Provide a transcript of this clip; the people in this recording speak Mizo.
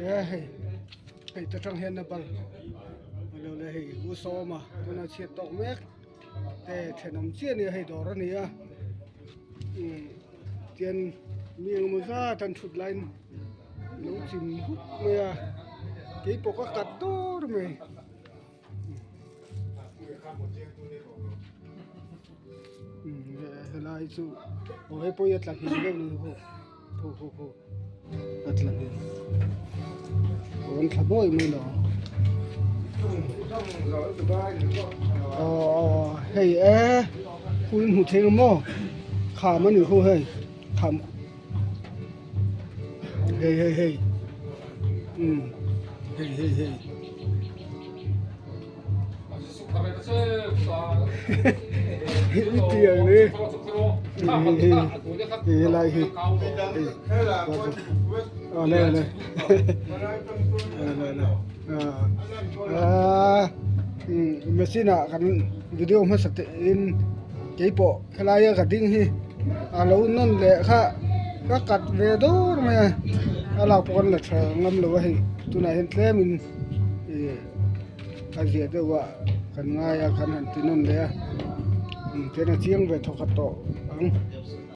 E hei hei ta tang hian a bal alo le hei u sawma tuna chhiat tawk mek te thenawm chiah a nia hei dawr a ni a umm tian mi engemaw zat an thut laiin lo chim hup mai a keipawh ka kat dawr mai. Helai chu aw hei pawh hi a tla hmel deuh ni ho ho ho ho a tla hmel aw an tla bawi mai lo aw hei e khu in hmu thei ang maw kham a ni khu hei kham hei hei hei umm hei hei hei. Tiang ni hei helai hi aw le le le le ah machine ah kan video hmasa te in keipawh helai a ka ding hi a lo nawn leh kha ka cut ve dawr mai a a lak pawh kan la tha ngam lo a hei tunah hian tlem in ih. A ziah deuh a kan ngai a kan han ti nawn leh a tihian a chiang ve thawkhat tawh ang.